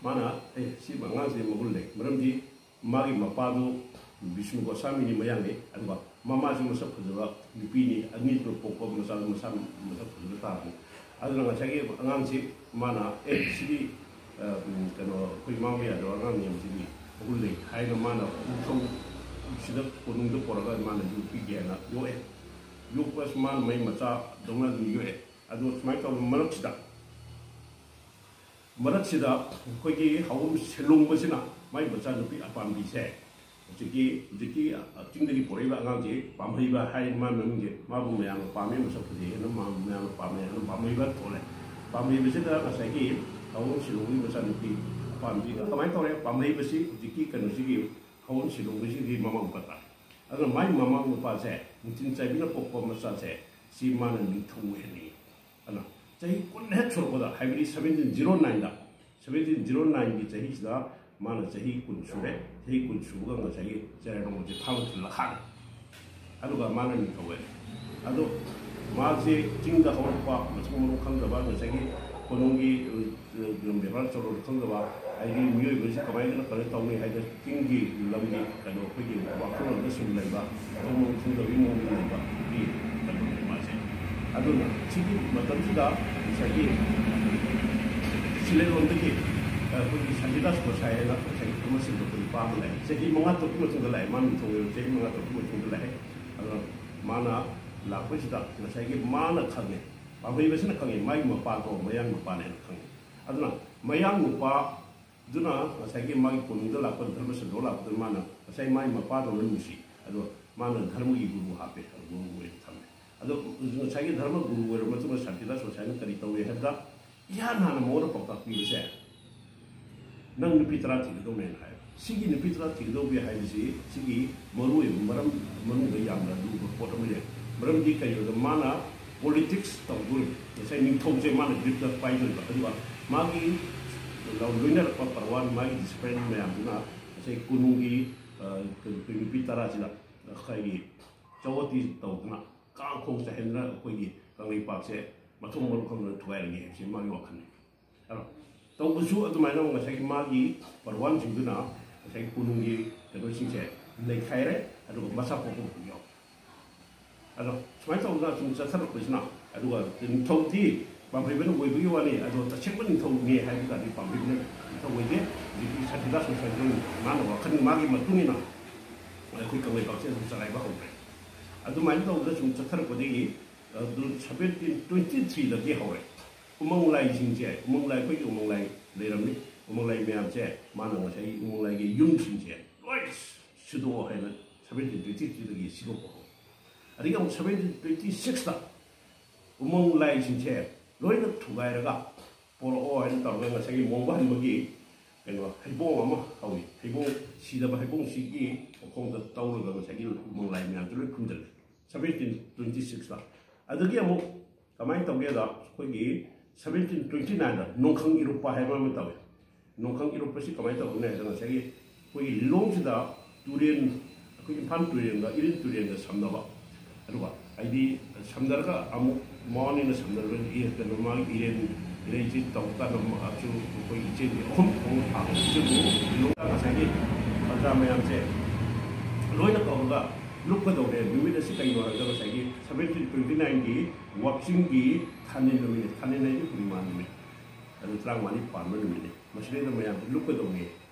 ꯃꯥꯅ, "ꯑꯦ, ꯁꯤ ꯑꯉꯥꯡꯁꯤ ꯃꯒꯨꯟ ꯂꯩ, ꯃꯔꯝꯗꯤ ꯃꯥꯒꯤ ꯃꯄꯥꯗꯨ ꯕꯤꯁꯅꯨ ꯒꯣꯁꯥꯃꯤꯅꯤ, ꯃꯌꯥꯡꯅꯤ, ꯑꯗꯨꯒ ꯃꯃꯥꯁꯤ ꯃꯁꯛ ꯐꯖꯕ ꯅꯨꯄꯤꯅꯤ, ꯑꯅꯤꯗꯨꯅ ꯄꯣꯛꯄ ꯃꯆꯥꯗꯨ ꯃꯁꯥ ꯃꯁꯛ ꯐꯖꯕ ꯇꯥꯔꯅꯤ꯫ ꯑꯗꯨꯅ ꯉꯁꯥꯏꯒꯤ ꯑꯉꯥꯡꯁꯤ ꯃꯥꯅ, 'ꯑꯦ, ꯁꯤꯗꯤ, ꯑ, ꯎꯝ, ꯀꯩꯅꯣ, ꯑꯩꯈꯣꯏ ꯃꯥꯡꯕ ꯌꯥꯗꯕ ꯑꯉꯥꯡꯅꯦ, ꯃꯁꯤꯗꯤ ꯃꯒꯨꯟ ꯂꯩ' ꯍꯥꯏꯅ ꯃꯥꯅ ꯎꯈꯧ ꯁꯤꯗ ꯀꯣꯅꯨꯡꯗ ꯄꯨꯔꯒ ꯃꯥꯅ ꯌꯣꯛꯄꯤꯒꯦꯅ ꯌꯣꯛꯑꯦ꯫ ꯌꯣꯛꯄꯁꯨ ꯃꯥꯅ ꯃꯩ ꯃꯆꯥꯗꯧꯅ ꯑꯗꯨꯝ ꯌꯣꯛꯑꯦ꯫ ꯑꯗꯣ ꯁꯨꯃꯥꯏꯅ ꯇꯧꯗꯅ ꯃꯔꯛꯁꯤꯗ, ꯃꯔꯛꯁꯤꯗ ꯑꯩꯈꯣꯏꯒꯤ ꯍꯧꯕꯝ ꯁꯦꯂꯣꯡꯕꯁꯤꯅ ꯃꯥꯏ ꯃꯆꯥꯅꯨꯄꯤ ꯑꯄꯥꯝꯕꯤꯁꯦ ꯍꯧꯖꯤꯛꯀꯤ, ꯍꯧꯖꯤꯛꯀꯤ ꯆꯤꯡꯗꯒꯤ ꯄꯨꯔꯛꯏꯕ ꯑꯉꯥꯡꯁꯤ ꯄꯥꯝꯍꯩꯕ ꯍꯥꯏ, ꯃꯥ ꯃꯃꯤꯡꯁꯦ, ꯃꯥꯕꯨ ꯃꯌꯥꯝꯅ ꯄꯥꯝꯃꯦ, ꯃꯁꯛ ꯐꯖꯩ ꯍꯥꯏꯅ ꯃꯥ ꯃꯌꯥꯝꯅ ꯄꯥꯝꯃꯦ ꯍꯥꯏꯅ ꯄꯥꯝꯍꯩꯕ ꯊꯣꯛꯂꯦ꯫ ꯄꯥꯝꯍꯩꯕꯁꯤꯗ ꯉꯁꯥꯏꯒꯤ ꯍꯧꯕꯝ ꯁꯦꯂꯣꯡꯕꯒꯤ ꯃꯆꯥꯅꯨꯄꯤ ꯑꯄꯥꯝꯕꯤꯒ ꯀꯃꯥꯏꯅ ꯇꯧꯔꯦ? ꯄꯥꯝꯍꯩꯕꯁꯤ ꯍꯧꯖꯤꯛꯀꯤ ꯀꯩꯅꯣꯁꯤꯒꯤ ꯍꯧꯕꯝ ꯁꯦꯂꯣꯡꯕꯁꯤꯒꯤ ꯃꯃꯥ ꯃꯄꯥ ꯇꯥꯔꯦ꯫ ꯑꯗꯨꯅ ꯃꯥꯏ ꯃꯃꯥ ꯃꯄꯥꯁꯦ, ꯅꯤꯡꯊꯤꯟ ꯆꯥꯏꯕꯤꯅ ꯄꯣꯛꯄ ꯃꯆꯥꯁꯦ, ꯁꯤ ꯃꯥꯅ ꯅꯤꯡꯊꯧ ꯑꯣꯏꯍꯟꯅꯤꯡꯉꯤ꯫ ꯑꯗꯨꯅ ꯆꯍꯤ ꯀꯨꯟ ꯍꯦꯛ ꯁꯨꯔꯛꯄꯗ, ꯍꯥꯏꯕꯗꯤ seventeen zero nine ꯗ, seventeen zero nine ꯒꯤ ꯆꯍꯤꯁꯤꯗ ꯃꯥꯅ ꯆꯍꯤ ꯀꯨꯟ ꯁꯨꯔꯦ꯫ ꯆꯍꯤ ꯀꯨꯟ ꯁꯨꯕꯒ ꯉꯁꯥꯏꯒꯤ ꯆꯦꯔꯥꯏꯔꯣꯡꯕꯁꯦ ꯊꯥꯡꯒ ꯊꯤꯜꯂ ꯍꯥꯠꯂꯦ꯫ ꯑꯗꯨꯒ ꯃꯥꯅ ꯅꯤꯡꯊꯧ ꯑꯣꯏꯔꯦ꯫ ꯑꯗꯣ ꯃꯥꯁꯦ ꯆꯤꯡꯗ ꯍꯧꯔꯛꯄ, ꯃꯊꯣꯡ ꯃꯔꯝ ꯈꯪꯗꯕ, ꯉꯁꯥꯏꯒꯤ ꯀꯣꯅꯨꯡꯒꯤ, ꯑ, ꯕꯦꯕꯥꯔ ꯆꯧꯔꯣꯟ ꯈꯪꯗꯕ, ꯍꯥꯏꯗꯤ ꯃꯤꯑꯣꯏꯕꯁꯤ ꯀꯃꯥꯏꯅ ꯀꯩꯅꯣ ꯇꯧꯅꯤ ꯍꯥꯏꯗꯅ ꯆꯤꯡꯒꯤ ꯂꯝꯒꯤ ꯀꯩꯅꯣ ꯑꯩꯈꯣꯏꯒꯤ ꯋꯥꯈꯜꯂꯣꯟꯗ ꯁꯨꯝ ꯂꯩꯕ, ꯃꯊꯣꯡ ꯃꯔꯝ ꯈꯪꯗꯕꯒꯤ ꯃꯑꯣꯡꯗ ꯂꯩꯕ ꯃꯤ ꯀꯩꯅꯣꯅꯦ ꯃꯥꯁꯦ꯫ ꯑꯗꯨꯅ ꯁꯤꯒꯤ ꯃꯇꯝꯁꯤꯗ ꯉꯁꯥꯏꯒꯤ ꯁꯤꯂꯦꯂꯣꯟꯗꯒꯤ, ꯑ, ꯑꯩꯈꯣꯏꯒꯤ ꯁꯥꯟꯇꯤꯗꯥꯁ ꯒꯣꯁꯥꯏ ꯍꯥꯏꯅ ꯉꯁꯥꯏꯒꯤ ꯈꯨꯃꯟ ꯁꯤꯡꯕ ꯅꯨꯄꯥ ꯑꯃ ꯂꯥꯛꯑꯦ꯫ ꯆꯍꯤ ꯃꯉꯥ ꯇꯔꯨꯛꯀꯤ ꯃꯇꯨꯡꯗ ꯂꯥꯛꯑꯦ꯫ ꯃꯥꯅ ꯅꯤꯡꯊꯧ ꯑꯣꯏꯔꯕ ꯆꯍꯤ ꯃꯉꯥ ꯇꯔꯨꯛꯀꯤ ꯃꯇꯨꯡꯗ ꯂꯥꯛꯑꯦ꯫ ꯑꯗꯨꯅ ꯃꯥꯅ ꯂꯥꯛꯄꯁꯤꯗ ꯉꯁꯥꯏꯒꯤ ꯃꯥꯅ ꯈꯪꯉꯦ, ꯄꯥꯝꯍꯩꯕꯁꯤꯅ ꯈꯪꯉꯦ, ꯃꯥꯒꯤ ꯃꯄꯥꯗꯣ ꯃꯌꯥꯡ ꯅꯨꯄꯥꯅꯦꯅ ꯈꯪꯉꯦ꯫ ꯑꯗꯨꯅ ꯃꯌꯥꯡ ꯅꯨꯄꯥ ꯑꯗꯨꯅ ꯉꯁꯥꯏꯒꯤ ꯃꯥꯒꯤ ꯀꯣꯅꯨꯡꯗ ꯂꯥꯛꯄ, ꯙꯔꯃ ꯁꯟꯗꯣꯛ ꯂꯥꯛꯄꯗ ꯃꯥꯅ ꯉꯁꯥꯏ ꯃꯥꯒꯤ ꯃꯄꯥꯗꯧꯅ ꯅꯨꯡꯁꯤ꯫ ꯑꯗꯣ ꯃꯥꯅ ꯙꯔꯃꯒꯤ ꯒꯨꯔꯨ ꯍꯥꯞꯄꯦ, ꯒꯨꯔꯨ ꯑꯣꯏꯅ ꯊꯝꯃꯦ꯫ ꯑꯗꯣ ꯉꯁꯥꯏꯒꯤ ꯙꯔꯃ ꯒꯨꯔꯨ ꯑꯣꯏꯔꯕ ꯃꯇꯨꯡꯗ ꯁꯥꯟꯇꯤꯗꯥꯁ ꯒꯣꯁꯥꯏꯅ ꯀꯔꯤ ꯇꯧꯏ ꯍꯥꯏꯕꯗ, ꯏꯍꯥꯟ ꯍꯥꯟꯅ ꯃꯉꯣꯟꯗ ꯄꯥꯎꯇꯥꯛ ꯄꯤꯕꯁꯦ, "ꯅꯪ ꯅꯨꯄꯤ ꯇꯔꯥ ꯊꯤꯒꯗꯧꯅꯦꯅ" ꯍꯥꯏꯕ꯫ ꯁꯤꯒꯤ ꯅꯨꯄꯤ ꯇꯔꯥ ꯊꯤꯒꯗꯧꯕꯤ ꯍꯥꯏꯕꯁꯤ ꯁꯤꯒꯤ ꯃꯔꯨꯑꯣꯏꯕ ꯃꯔꯝ ꯃꯅꯨꯡꯗ ꯌꯥꯝꯅ ꯂꯨꯕ ꯄꯣꯠ ꯑꯃ ꯂꯩ꯫ ꯃꯔꯝꯗꯤ ꯀꯩꯒꯤꯅꯣꯗ ꯃꯥꯅ ꯄꯣꯂꯤꯇꯤꯛꯁ ꯇꯧꯗꯣꯔꯤꯕ, ꯉꯁꯥꯏ ꯅꯤꯡꯊꯧꯁꯦ ꯃꯥꯅ ꯒ꯭ꯔꯤꯞꯇ ꯄꯥꯏꯗꯣꯔꯤꯕ, ꯑꯗꯨꯒ ꯃꯥꯒꯤ ꯂꯣꯏꯅꯔꯛꯄ ꯄꯔꯋꯥꯟ, ꯃꯥꯒꯤ ꯗꯤꯁꯤꯄ꯭ꯂꯤꯟ ꯃꯌꯥꯝꯗꯨꯅ ꯉꯁꯥꯏ ꯀꯣꯅꯨꯡꯒꯤ, ꯑ, ꯀꯩꯅꯣ, ꯅꯨꯄꯤ ꯇꯔꯥꯁꯤꯅ ꯑꯩꯈꯣꯏꯒꯤ ꯆꯋꯣꯇꯤ ꯇꯧꯗꯅ, ꯀꯥꯡꯈꯣꯡ ꯆꯥꯏꯍꯟꯗꯅ ꯑꯩꯈꯣꯏꯒꯤ ꯀꯪꯂꯩꯄꯥꯛꯁꯦ ꯃꯊꯣꯡ ꯃꯔꯝ ꯈꯪꯗꯅ ꯊꯨꯒꯥꯏꯔꯒꯦ ꯍꯥꯏꯕꯁꯤ ꯃꯥꯒꯤ ꯋꯥꯈꯜꯅꯤ꯫ ꯑꯗꯣ ꯇꯧꯕꯁꯨ ꯑꯗꯨꯃꯥꯏꯅ ꯉꯁꯥꯏꯒꯤ ꯃꯥꯒꯤ ꯄꯔꯋꯥꯟꯁꯤꯡꯗꯨꯅ ꯉꯁꯥꯏꯒꯤ ꯀꯣꯅꯨꯡꯒꯤ ꯀꯩꯅꯣꯁꯤꯡꯁꯦ ꯅꯩꯈꯥꯏꯔꯦ, ꯑꯗꯨꯒ ꯃꯆꯥ ꯄꯣꯛꯄ ꯌꯥꯎ꯫ ꯑꯗꯣ ꯁꯨꯃꯥꯏꯅ ꯇꯧꯗꯅ ꯁꯨꯝ ꯆꯠꯊꯔꯛꯄꯁꯤꯅ, ꯑꯗꯨꯒ ꯅꯤꯡꯊꯧꯗꯤ ꯄꯥꯝꯍꯩꯕꯅ ꯑꯣꯏꯕꯒꯤ ꯋꯥꯅꯤ, ꯑꯗꯣ ꯇꯁꯦꯡꯕ ꯅꯤꯡꯊꯧꯅꯦ ꯍꯥꯏꯕ ꯇꯥꯔꯗꯤ ꯄꯥꯝꯍꯩꯕꯅ ꯅꯤꯡꯊꯧ ꯑꯣꯏꯗꯦ꯫ ꯍꯧꯖꯤꯛꯀꯤ ꯁꯇꯤꯗꯥꯁ ꯒꯣꯁꯥꯏꯗꯨꯅ ꯃꯥꯅ ꯋꯥꯈꯜ, ꯃꯥꯒꯤ ꯃꯇꯨꯡ ꯏꯟꯅ ꯑꯩꯈꯣꯏ ꯀꯪꯂꯩꯄꯥꯛꯁꯦ ꯑꯗꯨꯝ ꯆꯂꯥꯏꯕ ꯍꯧꯈ꯭ꯔꯦ꯫ ꯑꯗꯨꯃꯥꯏꯅ ꯇꯧꯗꯅ ꯁꯨꯝ ꯆꯠꯊꯔꯛꯄꯗꯒꯤ ꯑꯗꯨ ꯁꯚꯦꯟꯇꯤꯟ ꯇ꯭ꯋꯦꯟꯇꯤ ꯊ꯭ꯔꯤꯗꯒꯤ ꯍꯧꯔꯦ꯫ ꯎꯃꯪ ꯂꯥꯏꯁꯤꯡꯁꯦ, ꯎꯃꯪ ꯂꯥꯏ, ꯑꯩꯈꯣꯏꯒꯤ ꯎꯃꯪ ꯂꯥꯏ ꯂꯩꯔꯝꯃꯤ꯫ ꯎꯃꯪ ꯂꯥꯏ ꯃꯌꯥꯝꯁꯦ ꯃꯥꯅ ꯉꯁꯥꯏꯒꯤ ꯎꯃꯪ ꯂꯥꯏꯒꯤ ꯌꯨꯝꯁꯤꯡꯁꯦ ꯂꯣꯏ ꯁꯤꯗꯣꯛꯑꯣ ꯍꯥꯏꯅ ꯁꯚꯦꯟꯇꯤꯟ ꯇ꯭ꯋꯦꯟꯇꯤ ꯊ꯭ꯔꯤꯗꯒꯤ ꯁꯤꯗꯣꯛꯄ ꯍꯧꯔꯦ꯫ ꯑꯗꯒꯤ ꯑꯃꯨꯛ ꯁꯚꯦꯟꯇꯤꯟ ꯇ꯭ꯋꯦꯟꯇꯤ ꯁꯤꯛꯁꯇ ꯎꯃꯪ ꯂꯥꯏꯁꯤꯡꯁꯦ ꯂꯣꯏꯅ ꯊꯨꯒꯥꯏꯔꯒ ꯄꯣꯔꯛꯑꯣ ꯍꯥꯏꯅ ꯇꯧꯔꯒ ꯉꯁꯥꯏꯒꯤ ꯃꯣꯡꯕ ꯍꯟꯕꯒꯤ ꯀꯩꯅꯣ ꯍꯩꯕꯣꯡ ꯑꯃ ꯍꯧꯋꯤ꯫ ꯍꯩꯕꯣꯡ, ꯁꯤꯗꯕ ꯍꯩꯕꯣꯡꯁꯤꯒꯤ ꯃꯈꯣꯡꯗ ꯇꯧꯔꯒ ꯉꯁꯥꯏꯒꯤ ꯎꯃꯪ ꯂꯥꯏ ꯃꯌꯥꯝꯁꯦ ꯂꯣꯏ ꯈꯨꯝꯖꯤꯜꯂꯦ ꯁꯚꯦꯟꯇꯤꯟ ꯇ꯭ꯋꯦꯟꯇꯤ ꯁꯤꯛꯁꯇ꯫ ꯑꯗꯒꯤ ꯑꯃꯨꯛ ꯀꯃꯥꯏꯅ ꯇꯧꯒꯦꯗ, ꯑꯩꯈꯣꯏꯒꯤ ꯁꯚꯦꯟꯇꯤꯟ ꯇ꯭ꯋꯦꯟꯇꯤ ꯅꯥꯏꯟꯗ ꯅꯣꯡꯈꯪ ꯏꯔꯨꯞꯄ ꯍꯥꯏꯕ ꯑꯃ ꯇꯧꯋꯤ꯫ ꯅꯣꯡꯈꯪ ꯏꯔꯨꯞꯄꯁꯤ ꯀꯃꯥꯏꯅ ꯇꯧꯒꯅꯤ ꯍꯥꯏꯗ, ꯉꯁꯥꯏꯒꯤ ꯑꯩꯈꯣꯏꯒꯤ ꯂꯤꯂꯣꯡꯁꯤꯗ ꯇꯨꯔꯦꯟ, ꯑꯩꯈꯣꯏ ꯏꯝꯐꯥꯜ ꯇꯨꯔꯦꯟꯒ ꯏꯔꯤꯜ ꯇꯨꯔꯦꯟꯒ ꯁꯝꯅꯕ, ꯑꯗꯨꯒ ꯍꯥꯏꯗꯤ ꯁꯝꯅꯔꯒ ꯑꯃꯨꯛ ꯃꯥꯎꯟ ꯑꯣꯏꯅ ꯁꯝꯅꯔꯒ, ꯑꯦ, ꯀꯩꯅꯣ, ꯃꯥꯒꯤ ꯏꯔꯦꯟ, ꯏꯔꯩꯁꯤ ꯇꯧꯕ ꯀꯥꯟꯗ ꯑꯃꯁꯨ ꯑꯩꯈꯣꯏ ꯏꯆꯦꯜꯒꯤ ꯑꯍꯨꯝ ꯊꯣꯛꯅ ꯊꯥꯕ ꯏꯆꯦꯜꯕꯨ ꯂꯤꯂꯣꯡꯗ ꯉꯁꯥꯏꯒꯤ ꯄ꯭ꯔꯖꯥ ꯃꯌꯥꯝꯁꯦ ꯂꯣꯏꯅ ꯀꯧꯔꯒ ꯂꯨꯞꯀꯗꯧꯔꯦ꯫ ꯅꯨꯃꯤꯠ ꯑꯁꯤ ꯀꯩꯅꯣ ꯍꯥꯏꯔꯒ ꯉꯁꯥꯏꯒꯤ ꯁꯚꯦꯟꯇꯤꯟ ꯇ꯭ꯋꯦꯟꯇꯤ ꯅꯥꯏꯟꯒꯤ ꯋꯥꯛꯆꯤꯡꯒꯤ ꯊꯥꯅꯤꯜ ꯅꯨꯃꯤꯠꯅꯤ꯫ ꯊꯥꯅꯤꯜ ꯍꯥꯏꯗꯤ ꯄꯨꯔꯅꯤꯃꯥ ꯅꯨꯃꯤꯠ, ꯑꯗꯨ ꯇꯔꯥꯃꯉꯥꯅꯤ ꯄꯥꯟꯕ ꯅꯨꯃꯤꯠꯅꯤ꯫ ꯃꯁꯤꯗꯩꯗ ꯃꯌꯥꯝꯁꯦ ꯂꯨꯞꯀꯗꯧꯅꯤ꯫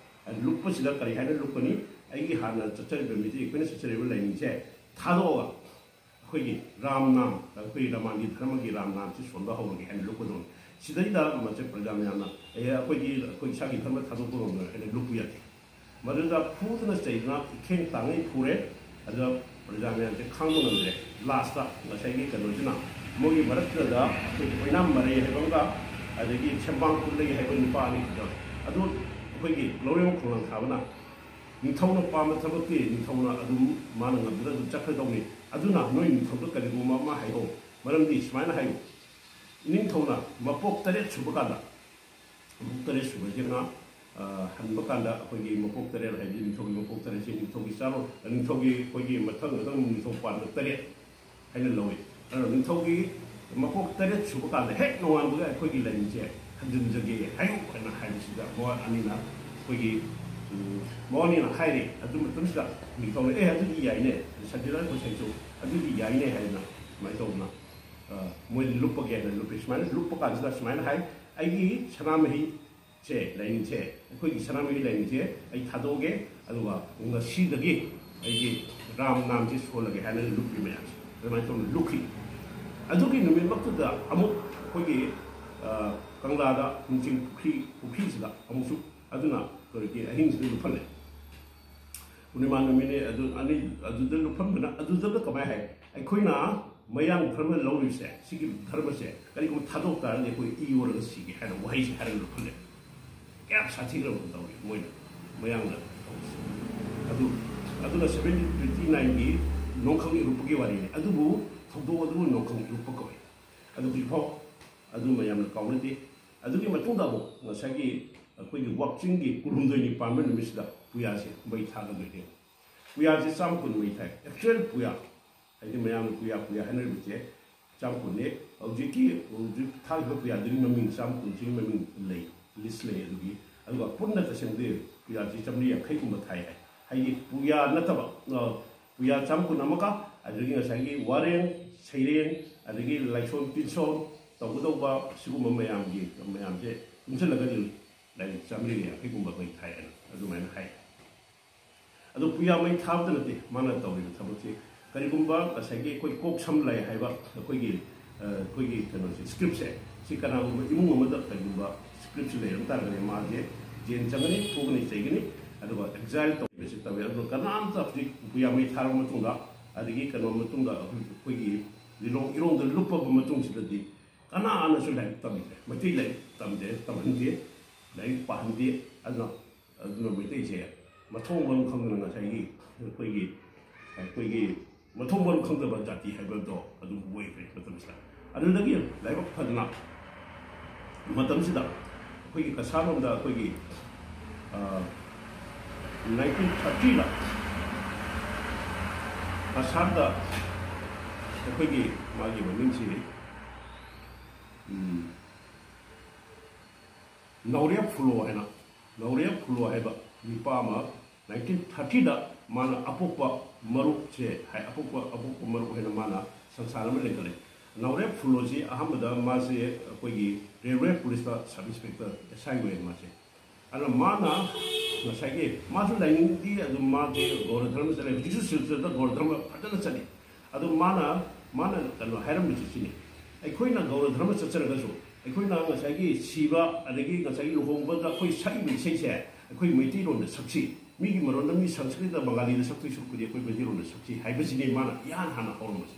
ꯑꯗꯨ ꯂꯨꯞꯄꯁꯤꯗ ꯀꯔꯤ ꯍꯥꯏꯅ ꯂꯨꯞꯀꯅꯤ? ꯑꯩꯒꯤ ꯍꯥꯟꯅ ꯆꯠꯆꯔꯤꯕ ꯃꯤꯇꯩ, ꯑꯩꯈꯣꯏꯅ ꯆꯠꯆꯔꯤꯕ ꯂꯥꯏꯅꯤꯡꯁꯦ ꯊꯥꯗꯣꯛꯑꯒ ꯑꯩꯈꯣꯏꯒꯤ ꯔꯥꯝ ꯅꯥꯝ, ꯑꯩꯈꯣꯏ ꯔꯥꯃꯥꯟꯒꯤ ꯙꯔꯃꯒꯤ ꯔꯥꯝ ꯅꯥꯝꯁꯤ ꯁꯣꯟꯕ ꯍꯧꯔꯒꯦ ꯍꯥꯏꯅ ꯂꯨꯞꯀꯗꯧꯅꯤ꯫ ꯁꯤꯗꯩꯗ ꯃꯁꯦ ꯄ꯭ꯔꯖꯥ ꯃꯌꯥꯝꯅ, "ꯑꯦ, ꯑꯩꯈꯣꯏꯗꯤ ꯑꯩꯈꯣꯏ ꯏꯁꯥꯒꯤ ꯙꯔꯃ ꯊꯥꯗꯣꯛꯄ ꯉꯝꯂꯣꯏ" ꯍꯥꯏꯅ ꯂꯨꯞꯄ ꯌꯥꯗꯦ꯫ ꯃꯗꯨꯗ ꯐꯨꯗꯅ ꯆꯩꯗꯅ ꯏꯈꯦꯡ ꯇꯥꯡꯉꯩ ꯐꯨꯔꯦ꯫ ꯑꯗꯨꯗ ꯄ꯭ꯔꯖꯥ ꯃꯌꯥꯝꯁꯦ ꯈꯥꯡꯕ ꯉꯝꯗ꯭ꯔꯦ꯫ ꯂꯥꯁꯇ ꯉꯁꯥꯏꯒꯤ ꯀꯩꯅꯣꯁꯤꯅ ꯃꯣꯏꯒꯤ ꯃꯔꯛꯇꯨꯗ ꯑꯩꯈꯣꯏꯒꯤ ꯑꯣꯏꯅꯥꯝ ꯃꯔꯩ ꯍꯥꯏꯕ ꯑꯃꯒ ꯑꯗꯒꯤ ꯁꯦꯝꯕꯥꯡ ꯈꯨꯜꯂꯩ ꯍꯥꯏꯕ ꯅꯨꯄꯥ ꯑꯅꯤ ꯈꯛꯇ꯫ ꯑꯗꯨ ꯑꯩꯈꯣꯏꯒꯤ ꯂꯧꯔꯦꯝ ꯈꯣꯡꯅꯥꯡ ꯊꯥꯕꯅ, "ꯅꯤꯡꯊꯧꯅ ꯄꯥꯝꯕ ꯊꯕꯛꯇꯤ ꯅꯤꯡꯊꯧꯅ ꯑꯗꯨꯝ, ꯃꯥꯅ ꯉꯝꯕꯗ ꯑꯗꯨꯝ ꯆꯠꯈ꯭ꯔꯗꯧꯅꯤ꯫ ꯑꯗꯨꯅ ꯅꯣꯏ ꯅꯤꯡꯊꯧꯗ ꯀꯔꯤꯒꯨꯝꯕ ꯑꯃ ꯍꯥꯏꯍꯧ꯫ ꯃꯔꯝꯗꯤ ꯁꯨꯃꯥꯏꯅ ꯍꯥꯏꯌꯨ, ꯅꯤꯡꯊꯧꯅ ꯃꯄꯣꯛ ꯇꯔꯦꯠ ꯁꯨꯕ ꯀꯥꯟꯗ, ꯃꯄꯣꯛ ꯇꯔꯦꯠ ꯁꯨꯕꯁꯤꯅ ꯍꯟꯕ ꯀꯥꯟꯗ ꯑꯩꯈꯣꯏꯒꯤ ꯃꯀꯣꯛ ꯇꯔꯦꯠ ꯍꯥꯏꯗꯤ ꯅꯤꯡꯊꯧꯒꯤ ꯃꯀꯣꯛ ꯇꯔꯦꯠꯁꯤ ꯅꯤꯡꯊꯧꯒꯤ ꯆꯥꯔꯣꯟ, ꯅꯤꯡꯊꯧꯒꯤ ꯑꯩꯈꯣꯏꯒꯤ ꯃꯊꯪ ꯃꯊꯪ ꯅꯤꯡꯊꯧ ꯄꯥꯟꯕ ꯇꯔꯦꯠ ꯍꯥꯏꯅ ꯂꯧꯏ꯫ ꯑꯗꯨꯅ ꯅꯤꯡꯊꯧꯒꯤ ꯃꯀꯣꯛ ꯇꯔꯦꯠ ꯁꯨꯕ ꯀꯥꯟꯗ ꯍꯦꯛ ꯅꯣꯡꯉꯥꯟꯕꯒ ꯑꯩꯈꯣꯏꯒꯤ ꯂꯥꯏꯅꯤꯡꯁꯦ ꯍꯟꯖꯤꯟꯖꯒꯦ ꯍꯥꯏꯌꯨ ꯍꯥꯏꯅ ꯍꯥꯏꯕꯁꯤꯗ ꯃꯣꯍꯟ ꯑꯅꯤꯅ ꯑꯩꯈꯣꯏꯒꯤ ꯎꯝ, ꯃꯣꯍꯟ ꯑꯅꯤꯅ ꯍꯥꯏꯔꯦ꯫ ꯑꯗꯨ ꯃꯇꯝꯁꯤꯗ ꯅꯤꯡꯊꯧꯅ ꯑꯦ ꯑꯗꯨꯗꯤ ꯌꯥꯏꯅꯦ, ꯁꯇꯤꯗꯥꯅꯟꯗ ꯒꯣꯁꯥꯏꯁꯨ ꯑꯗꯨꯗꯤ ꯌꯥꯏꯅꯦ ꯍꯥꯏꯗꯅ ꯁꯨꯃꯥꯏꯅ ꯇꯧꯗꯅ ꯃꯣꯏ ꯂꯨꯞꯄꯒꯦ ꯍꯥꯏꯅ ꯂꯨꯞꯄꯤ꯫ ꯁꯨꯃꯥꯏꯅ ꯂꯨꯞꯄ ꯀꯥꯟꯁꯤꯗ ꯁꯨꯃꯥꯏꯅ ꯍꯥꯏ, ꯑꯩꯒꯤ ꯁꯅꯥꯃꯍꯤ ꯁꯦ ꯂꯥꯏꯅꯤꯡꯁꯦ ꯑꯩꯈꯣꯏꯒꯤ ꯁꯅꯥꯃꯍꯤ ꯂꯥꯏꯅꯤꯡꯁꯦ ꯑꯩ ꯊꯥꯗꯣꯛꯑꯒꯦ, ꯑꯗꯨꯒ ꯉꯁꯤꯗꯒꯤ ꯑꯩꯒꯤ ꯔꯥꯝ ꯅꯥꯝꯁꯦ ꯁꯣꯜꯂꯒꯦ ꯍꯥꯏꯅ ꯂꯨꯞꯄꯤ ꯃꯌꯥꯝꯁꯦ ꯑꯗꯨꯃꯥꯏꯅ ꯇꯧꯅ ꯂꯨꯞꯈꯤ꯫ ꯑꯗꯨꯒꯤ ꯅꯨꯃꯤꯠꯃꯛꯇꯨꯗ ꯑꯃꯨꯛ ꯑꯩꯈꯣꯏꯒꯤ ꯀꯪꯂꯥꯗ ꯅꯤꯡꯁꯤꯡ ꯄꯨꯈ꯭ꯔꯤ ꯄꯨꯈ꯭ꯔꯤꯁꯤꯗ ꯑꯃꯨꯛꯁꯨ ꯑꯗꯨꯅ ꯑꯩꯈꯣꯏꯒꯤ ꯑꯍꯤꯡꯁꯤꯗ ꯂꯨꯞꯍꯜꯂꯦ꯫ ꯄꯨꯔꯅꯤꯃꯥ ꯅꯨꯃꯤꯠꯅꯤ ꯑꯗꯨ ꯑꯅꯤ ꯑꯗꯨꯗ ꯂꯨꯞꯍꯟꯕꯅ ꯑꯗꯨꯗ ꯀꯃꯥꯏꯅ ꯍꯥꯏ? ꯑꯩꯈꯣꯏꯅ ꯃꯌꯥꯡ ꯙꯔꯃ ꯂꯧꯔꯤꯕꯁꯦ ꯁꯤꯒꯤ ꯙꯔꯃꯁꯦ ꯀꯔꯤꯒꯨꯝꯕ ꯊꯥꯗꯣꯛ ꯇꯥꯔꯗꯤ ꯑꯩꯈꯣꯏ ꯏ ꯑꯣꯔꯒ ꯁꯤꯒꯦ ꯍꯥꯏꯅ ꯋꯥꯍꯩꯁꯦ ꯍꯥꯏꯔꯒ ꯂꯨꯞꯍꯜꯂꯦ꯫ ꯀꯌꯥꯝ ꯁꯥꯊꯤꯈ꯭ꯔꯕ ꯇꯧꯔꯤ ꯃꯣꯏꯅ ꯃꯌꯥꯡꯅ ꯇꯧꯕꯁꯦ꯫ ꯑꯗꯨ ꯑꯗꯨꯅ ꯁꯚꯦꯟꯇꯤꯟ ꯇ꯭ꯋꯦꯟꯇꯤ ꯅꯥꯏꯟꯒꯤ ꯅꯣꯡꯈꯪ ꯏꯔꯨꯞꯄꯒꯤ ꯋꯥꯔꯤꯅꯤ꯫ ꯑꯗꯨꯕꯨ ꯊꯧꯗꯣꯛ ꯑꯗꯨꯕꯨ ꯅꯣꯡꯈꯪ ꯏꯔꯨꯞꯄ ꯀꯧꯏ꯫ ꯑꯗꯨ ꯍꯧꯖꯤꯛꯐꯥꯎ ꯑꯗꯨ ꯃꯌꯥꯝꯅ ꯀꯥꯎꯅꯗꯦ꯫ ꯑꯗꯨꯒꯤ ꯃꯇꯨꯡꯗ ꯑꯃꯨꯛ ꯉꯁꯥꯏꯒꯤ ꯑꯩꯈꯣꯏꯒꯤ ꯋꯥꯛꯆꯤꯡꯒꯤ ꯀꯨꯟꯍꯨꯝꯗꯣꯏꯅꯤ ꯄꯥꯟꯕ ꯅꯨꯃꯤꯠꯁꯤꯗ ꯄꯨꯌꯥꯁꯦ ꯃꯩ ꯊꯥꯒꯗꯣꯏꯅꯦ꯫ ꯄꯨꯌꯥꯁꯦ ꯆꯥꯝ ꯀꯨꯟ ꯃꯩ ꯊꯥꯏ꯫ ꯑꯦꯛꯆꯨꯋꯦꯜ ꯄꯨꯌꯥ ꯍꯥꯏꯗꯤ ꯃꯌꯥꯝꯅ ꯄꯨꯌꯥ ꯄꯨꯌꯥ ꯍꯥꯏꯅꯔꯤꯕꯁꯦ ꯆꯥꯝ ꯀꯨꯟꯅꯦ꯫ ꯍꯧꯖꯤꯛꯀꯤ ꯍꯧꯖꯤꯛ ꯊꯥꯈꯤꯕ ꯄꯨꯌꯥꯗꯨꯒꯤ ꯃꯃꯤꯡ ꯆꯥꯝ ꯀꯨꯟꯁꯤꯒꯤ ꯃꯃꯤꯡ ꯂꯩ, ꯂꯤꯁ ꯂꯩ꯫ ꯑꯗꯨꯒꯤ ꯑꯗꯨꯒ ꯄꯨꯟꯅ ꯇꯁꯦꯡꯗꯤ ꯄꯨꯌꯥꯁꯤ ꯆꯥꯝꯃꯔꯤ ꯌꯥꯡꯈꯩꯒꯨꯝꯕ ꯊꯥꯏ ꯍꯥꯏ꯫ ꯍꯥꯏꯗꯤ ꯄꯨꯌꯥ ꯅꯠꯇꯕ ꯄꯨꯌꯥ ꯆꯥꯝ ꯀꯨꯟ ꯑꯃꯒ ꯑꯗꯒꯤ ꯉꯁꯥꯏꯒꯤ ꯋꯥꯔꯦꯡ ꯁꯩꯔꯦꯡ ꯑꯗꯒꯤ ꯂꯥꯏꯁꯣꯟ ꯇꯤꯟꯁꯣꯟ ꯇꯧꯒꯗꯧꯕ ꯁꯤꯒꯨꯝꯕ ꯃꯌꯥꯝꯒꯤ ꯃꯌꯥꯝꯁꯦ ꯄꯨꯟꯁꯤꯜꯂꯒꯗꯤ ꯂꯥꯏꯔꯤꯛ ꯆꯥꯝꯃꯔꯤꯒ ꯌꯥꯡꯈꯩꯒꯨꯝꯕ ꯃꯩ ꯊꯥꯏ ꯍꯥꯏꯅ ꯑꯗꯨꯃꯥꯏꯅ ꯍꯥꯏ꯫ ꯑꯗꯣ ꯄꯨꯌꯥ ꯃꯩ ꯊꯥꯕꯗ ꯅꯠꯇꯦ ꯃꯥꯅ ꯇꯧꯔꯤꯕ ꯊꯕꯛꯁꯤ꯫ ꯀꯔꯤꯒꯨꯝꯕ ꯉꯁꯥꯏꯒꯤ ꯑꯩꯈꯣꯏ ꯀꯣꯛ ꯁꯝ ꯂꯥꯏ ꯍꯥꯏꯕ ꯑꯩꯈꯣꯏꯒꯤ ꯑꯩꯈꯣꯏꯒꯤ ꯀꯩꯅꯣꯁꯦ, ꯁ꯭ꯀ꯭ꯔꯤꯞꯁꯦ, ꯁꯤ ꯀꯅꯥꯒꯨꯝꯕ ꯏꯃꯨꯡ ꯑꯃꯗ ꯀꯔꯤꯒꯨꯝꯕ ꯁ꯭ꯀ꯭ꯔꯤꯞꯁꯤ ꯂꯩꯔꯝ ꯇꯥꯔꯒꯗꯤ ꯃꯥꯁꯦ ꯖꯦꯟ ꯆꯪꯒꯅꯤ, ꯐꯨꯒꯅꯤ, ꯆꯩꯒꯅꯤ꯫ ꯑꯗꯨꯒ ꯑꯦꯛꯖꯥꯏꯜ ꯇꯧꯕꯁꯤ ꯇꯧꯋꯤ꯫ ꯑꯗꯨꯒ ꯀꯅꯥꯝꯇ ꯍꯧꯖꯤꯛ ꯄꯨꯌꯥ ꯃꯩ ꯊꯥꯔꯕ ꯃꯇꯨꯡꯗ ꯑꯗꯒꯤ ꯀꯩꯅꯣ ꯃꯇꯨꯡꯗ ꯑꯩꯈꯣꯏꯒꯤ ꯂꯤꯂꯣꯡ ꯏꯔꯣꯡꯗ ꯂꯨꯞꯄꯕ ꯃꯇꯨꯡꯁꯤꯗꯗꯤ ꯀꯅꯥꯅꯁꯨ ꯂꯥꯏꯔꯤꯛ ꯇꯝꯗ꯭ꯔꯦ꯫ ꯃꯩꯇꯩ ꯂꯥꯏꯔꯤꯛ ꯇꯝꯗꯦ, ꯇꯝꯍꯟꯗꯦ, ꯂꯥꯏꯔꯤꯛ ꯄꯥꯍꯟꯗꯦ꯫ ꯑꯗꯨꯅ ꯑꯗꯨꯅ ꯃꯩꯇꯩꯁꯦ ꯃꯊꯣꯡ ꯃꯔꯝ ꯈꯪꯗꯅ ꯉꯁꯥꯏꯒꯤ ꯑꯩꯈꯣꯏꯒꯤ ꯑꯩꯈꯣꯏꯒꯤ ꯃꯊꯣꯡ ꯃꯔꯝ ꯈꯪꯗꯕ ꯖꯥꯇꯤ ꯍꯥꯏꯕꯗꯣ ꯑꯗꯨꯝ ꯑꯣꯏꯈ꯭ꯔꯦ ꯃꯇꯝꯁꯤꯗ꯫ ꯑꯗꯨꯗꯒꯤ ꯂꯥꯏꯕꯛ ꯐꯗꯅ ꯃꯇꯝꯁꯤꯗ ꯑꯩꯈꯣꯏꯒꯤ ꯀꯁꯥꯔꯣꯝꯗ ꯑꯩꯈꯣꯏꯒꯤ ꯅꯥꯏꯟꯇꯤꯟ ꯊꯥꯔꯇꯤꯗ ꯀꯁꯥꯔꯗ ꯑꯩꯈꯣꯏꯒꯤ ꯃꯥꯒꯤ ꯃꯃꯤꯡꯁꯤ ꯎꯝ, ꯅꯥꯎꯔꯦꯞ ꯐꯨꯂꯣ ꯍꯥꯏꯅ, ꯅꯥꯎꯔꯦꯞ ꯐꯨꯂꯣ ꯍꯥꯏꯕ ꯅꯨꯄꯥ ꯑꯃ ꯅꯥꯏꯟꯇꯤꯟ ꯊꯥꯔꯇꯤꯗ ꯃꯥꯅ ꯑꯄꯣꯛꯄ ꯃꯔꯨꯞꯁꯦ ꯍꯥꯏ, ꯑꯄꯣꯛꯄ ꯑꯄꯣꯛꯄ ꯃꯔꯨꯞ ꯍꯥꯏꯅ ꯃꯥꯅ ꯁꯪꯁꯥꯔ ꯑꯃ ꯂꯤꯡꯈꯠꯂꯦ꯫ ꯅꯥꯎꯔꯦꯞ ꯐꯨꯂꯣꯁꯤ ꯑꯍꯥꯟꯕꯗ ꯃꯥꯁꯦ ꯑꯩꯈꯣꯏꯒꯤ ꯔꯦꯜꯋꯦ ꯄꯨꯂꯤꯁꯇ ꯁꯕ ꯏꯟꯁꯄꯦꯛꯇꯔ, ꯑꯦꯁ ꯑꯥꯏ ꯑꯣꯏꯌꯦ ꯃꯥꯁꯦ꯫ ꯑꯗꯨꯅ ꯃꯥꯅ ꯉꯁꯥꯏꯒꯤ ꯃꯥꯁꯨ ꯂꯥꯏꯅꯤꯡꯗꯤ ꯑꯗꯨꯝ ꯃꯥꯁꯦ ꯒꯧꯔ ꯙꯔꯃ ꯆꯠꯂꯦ, ꯍꯧꯖꯤꯛꯁꯨ ꯁꯤꯜꯆꯔꯗ ꯒꯧꯔ ꯙꯔꯃ ꯐꯖꯅ ꯆꯠꯂꯤ꯫ ꯑꯗꯨ ꯃꯥꯅ ꯃꯥꯅ ꯀꯩꯅꯣ ꯍꯥꯏꯔꯝꯃꯤꯁꯤ ꯁꯤꯅꯤ, ꯑꯩꯈꯣꯏꯅ ꯒꯧꯔ ꯙꯔꯃ ꯆꯠꯆꯔꯒꯁꯨ ꯑꯩꯈꯣꯏꯅ ꯉꯁꯥꯏꯒꯤ ꯁꯤꯕ ꯑꯗꯒꯤ ꯉꯁꯥꯏꯒꯤ ꯂꯨꯍꯣꯡꯕꯗ ꯑꯩꯈꯣꯏ ꯁꯛꯏꯕ ꯏꯁꯩꯁꯦ ꯑꯩꯈꯣꯏ ꯃꯩꯇꯩꯂꯣꯟꯗ ꯁꯛꯁꯤ, ꯃꯤꯒꯤ ꯃꯔꯣꯟꯗ ꯃꯤ ꯁꯪꯁꯀ꯭ꯔꯤꯠꯇ ꯕꯪꯒꯥꯂꯤꯗ ꯁꯛꯇꯣꯏ ꯁꯔꯨꯛꯄꯨꯗꯤ ꯑꯩꯈꯣꯏ ꯃꯩꯇꯩꯂꯣꯟꯗ ꯁꯛꯁꯤ ꯍꯥꯏꯕꯁꯤꯅꯤ ꯃꯥꯅ ꯏꯍꯥꯟ ꯍꯥꯟꯅ ꯍꯧꯔꯝꯕꯁꯦ꯫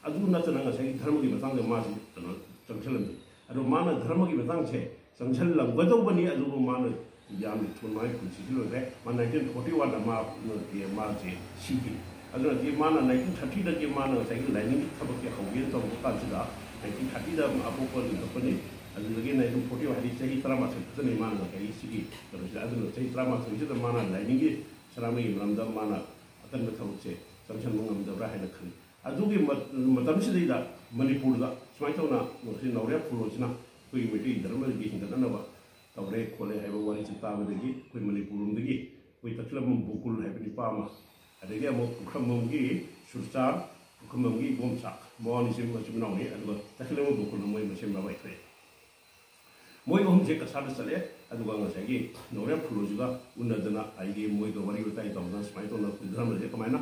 ꯑꯗꯨ ꯅꯠꯇꯅ ꯉꯁꯥꯏꯒꯤ ꯙꯔꯃꯒꯤ ꯃꯇꯥꯡꯗ ꯃꯥꯁꯤ ꯀꯩꯅꯣ ꯆꯪꯁꯤꯜꯂꯝꯃꯤ꯫ ꯑꯗꯣ ꯃꯥꯅ ꯙꯔꯃꯒꯤ ꯃꯇꯥꯡꯁꯦ ꯆꯪꯁꯤꯜꯂꯝꯒꯗꯧꯕꯅꯤ, ꯑꯗꯨꯕꯨ ꯃꯥꯅ ꯌꯥꯝꯅ ꯊꯨꯅ ꯃꯥꯒꯤ ꯄꯨꯟꯁꯤꯁꯤ ꯂꯣꯏꯈ꯭ꯔꯦ꯫ ꯃꯥ ꯅꯥꯏꯟꯇꯤꯟ ꯐꯣꯔꯇꯤ ꯋꯥꯟꯗ ꯃꯥ ꯃꯥꯁꯦ ꯁꯤꯈꯤ꯫ ꯑꯗꯨꯅꯗꯤ ꯃꯥꯅ ꯅꯥꯏꯟꯇꯤꯟ ꯊꯥꯔꯇꯤꯗꯒꯤ ꯃꯥꯅ ꯉꯁꯥꯏꯒꯤ ꯂꯥꯏꯅꯤꯡꯒꯤ ꯊꯕꯛꯁꯦ ꯍꯧꯒꯦꯅ ꯇꯧꯕ ꯀꯥꯟꯁꯤꯗ, ꯅꯥꯏꯟꯇꯤꯟ ꯊꯥꯔꯇꯤꯗ ꯑꯄꯣꯛꯄ ꯂꯤꯡꯈꯠꯄꯅꯤ꯫ ꯑꯗꯨꯗꯒꯤ ꯅꯥꯏꯟꯇꯤꯟ ꯐꯣꯔꯇꯤ ꯋꯥꯟ ꯍꯥꯏꯗꯤ ꯆꯍꯤ ꯇꯔꯥꯃꯥꯊꯣꯏ ꯈꯛꯇꯅꯤ ꯃꯥꯅ ꯉꯁꯥꯏꯒꯤ ꯁꯤꯒꯤ ꯀꯩꯅꯣꯁꯦ꯫ ꯑꯗꯨꯅ ꯆꯍꯤ ꯇꯔꯥꯃꯥꯊꯣꯏꯁꯤꯗ ꯃꯥꯅ ꯂꯥꯏꯅꯤꯡꯒꯤ ꯁꯅꯥꯃꯍꯤꯒꯤ ꯃꯔꯝꯗ ꯃꯥꯅ ꯑꯀꯟꯕ ꯊꯕꯛꯁꯦ ꯆꯪꯁꯤꯟꯕ ꯉꯝꯗꯕ꯭ꯔꯥ ꯍꯥꯏꯅ ꯈꯜꯂꯤ꯫ ꯑꯗꯨꯒꯤ ꯃ-, ꯃꯇꯝꯁꯤꯗꯩꯗ ꯃꯅꯤꯄꯨꯔꯗ ꯁꯨꯃꯥꯏꯅ ꯇꯧꯅ ꯉꯁꯤ ꯅꯥꯎꯔꯦꯞ ꯐꯨꯂꯣꯁꯤꯅ ꯑꯩꯈꯣꯏꯒꯤ ꯃꯩꯇꯩ ꯙꯔꯃꯒꯤ ꯍꯤꯡꯒꯠꯅꯅꯕ ꯇꯧꯔꯦ ꯈꯣꯠꯂꯦ ꯍꯥꯏꯕ ꯋꯥꯔꯤꯁꯤ ꯇꯥꯕꯗꯒꯤ ꯑꯩꯈꯣꯏ ꯃꯅꯤꯄꯨꯔ ꯂꯣꯝꯗꯒꯤ ꯑꯩꯈꯣꯏ ꯇꯈꯦꯂꯝꯕꯝ ꯕꯣꯀꯨꯜ ꯍꯥꯏꯕ ꯅꯨꯄꯥ ꯑꯃ, ꯑꯗꯒꯤ ꯑꯃꯨꯛ ꯄꯨꯈ꯭ꯔꯝꯕꯝꯒꯤ ꯁꯨꯔꯆꯥꯟ, ꯄꯨꯈ꯭ꯔꯝꯕꯝꯒꯤ ꯏꯕꯣꯝꯆꯥ, ꯃꯕꯥꯅꯤꯁꯦ ꯃꯆꯤꯟ ꯃꯅꯥꯎꯅꯤ꯫ ꯑꯗꯨꯒ ꯇꯈꯦꯂꯝꯕꯝ ꯕꯣꯀꯨꯜꯅ ꯃꯣꯏ ꯃꯁꯦꯟ ꯃꯔꯥꯏ ꯊꯣꯛꯑꯦ꯫ ꯃꯣꯏ ꯑꯍꯨꯝꯁꯦ ꯀꯁꯥꯔꯗ ꯆꯠꯂꯦ꯫ ꯑꯗꯨꯒ ꯉꯁꯥꯏꯒꯤ ꯅꯥꯎꯔꯦꯞ ꯐꯨꯂꯣꯁꯤꯒ ꯎꯅꯗꯅ ꯑꯩꯒꯤ ꯃꯣꯏꯒ ꯋꯥꯔꯤ ꯋꯥꯇꯥꯏ ꯇꯧꯗꯅ ꯁꯨꯃꯥꯏꯅ ꯇꯧꯗꯅ ꯑꯩꯈꯣꯏ ꯙꯔꯃꯁꯦ ꯀꯃꯥꯏꯅ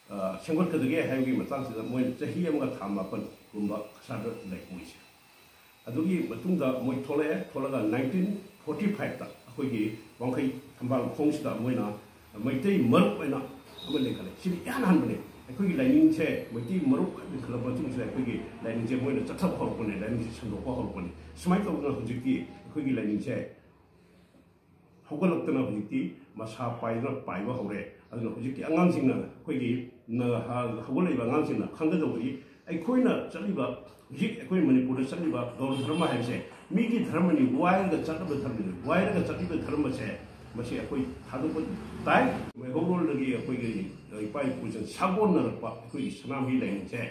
ꯑ, ꯁꯦꯝꯒꯠꯀꯗꯒꯦ ꯍꯥꯏꯕꯒꯤ ꯃꯇꯥꯡꯁꯤꯗ ꯃꯣꯏ ꯆꯍꯤ ꯑꯃꯒ ꯊꯥ ꯃꯥꯄꯟꯒꯨꯝꯕ ꯀꯁꯥꯔꯗ ꯂꯩ ꯃꯣꯏꯁꯦ꯫ ꯑꯗꯨꯒꯤ ꯃꯇꯨꯡꯗ ꯃꯣꯏ ꯊꯣꯛꯂꯛꯑꯦ꯫ ꯊꯣꯛꯂꯒ ꯅꯥꯏꯟꯇꯤꯟ ꯐꯣꯔꯇꯤ ꯐꯥꯏꯚꯇ ꯑꯩꯈꯣꯏꯒꯤ ꯋꯥꯡꯈꯩ ꯊꯝꯕꯥꯜ ꯈꯣꯡꯁꯤꯗ ꯃꯣꯏꯅ ꯃꯩꯇꯩ ꯃꯔꯨꯞ ꯍꯥꯏꯅ ꯑꯃ ꯂꯤꯡꯈꯠꯂꯦ꯫ ꯁꯤꯗꯤ ꯏꯍꯥꯟ ꯍꯥꯟꯕꯅꯦ꯫ ꯑꯩꯈꯣꯏꯒꯤ ꯂꯥꯏꯅꯤꯡꯁꯦ ꯃꯩꯇꯩ ꯃꯔꯨꯞ ꯍꯥꯏꯅ ꯂꯤꯡꯈꯠꯂꯕ ꯃꯇꯨꯡꯁꯤꯗ ꯑꯩꯈꯣꯏꯒꯤ ꯂꯥꯏꯅꯤꯡꯁꯦ ꯃꯣꯏꯅ ꯆꯠꯊꯕ ꯍꯧꯔꯛꯄꯅꯦ, ꯂꯥꯏꯅꯤꯡꯁꯦ ꯁꯟꯗꯣꯛꯄ ꯍꯧꯔꯛꯄꯅꯦ꯫ ꯁꯨꯃꯥꯏꯅ ꯇꯧꯗꯅ ꯍꯧꯖꯤꯛꯇꯤ ꯑꯩꯈꯣꯏꯒꯤ ꯂꯥꯏꯅꯤꯡꯁꯦ ꯍꯧꯒꯠꯂꯛꯇꯅ ꯍꯧꯖꯤꯛꯇꯤ ꯃꯁꯥ ꯄꯥꯏꯗꯨꯅ ꯄꯥꯏꯕ ꯍꯧꯔꯦ꯫ ꯑꯗꯨꯅ ꯍꯧꯖꯤꯛꯇꯤ ꯑꯉꯥꯡꯁꯤꯡꯅ ꯑꯩꯈꯣꯏꯒꯤ ꯅ-, ꯍ-, ꯍꯧꯒꯠꯂꯛꯏꯕ ꯑꯉꯥꯡꯁꯤꯡꯅ ꯈꯪꯒꯗꯧꯕꯗꯤ ꯑꯩꯈꯣꯏꯅ ꯆꯠꯂꯤꯕ ꯍꯧꯖꯤꯛ ꯑꯩꯈꯣꯏ ꯃꯅꯤꯄꯨꯔꯗ ꯆꯠꯂꯤꯕ ꯒꯧꯔ ꯙꯔꯃ ꯍꯥꯏꯕꯁꯦ ꯃꯤꯒꯤ ꯙꯔꯃꯅꯤ, ꯋꯥꯏꯔꯒ ꯆꯠꯂꯕ ꯙꯔꯃꯅꯤ꯫ ꯋꯥꯏꯔꯒ ꯆꯠꯂꯤꯕ ꯙꯔꯃꯁꯦ ꯃꯁꯤ ꯑꯩꯈꯣꯏ ꯊꯥꯗꯣꯛꯄ ꯇꯥꯏ꯫ ꯃꯩꯍꯧꯔꯣꯜꯗꯒꯤ ꯑꯩꯈꯣꯏꯒꯤ ꯏꯄꯥ ꯏꯄꯨꯁꯤꯡ ꯁꯥꯒꯣꯟꯅꯔꯛꯄ ꯑꯩꯈꯣꯏꯒꯤ ꯁꯅꯥꯃꯍꯤ ꯂꯥꯏꯅꯤꯡꯁꯦ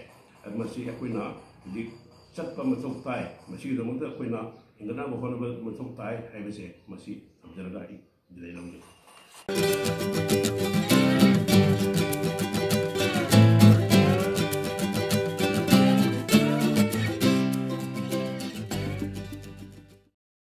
ꯃꯁꯤ ꯑꯩꯈꯣꯏꯅ ꯍꯧꯖꯤꯛ ꯆꯠꯄ ꯃꯊꯧ ꯇꯥꯏ꯫ ꯃꯁꯤꯒꯤꯗꯃꯛꯇ ꯑꯩꯈꯣꯏꯅ ꯍꯤꯡꯒꯠꯅꯕ ꯍꯣꯠꯅꯕ ꯃꯊꯧ ꯇꯥꯏ ꯍꯥꯏꯕꯁꯦ ꯃꯁꯤ ꯊꯝꯖꯔꯒ ꯑꯩ ꯕꯤꯗꯥꯏ ꯂꯧꯖꯒꯦ꯫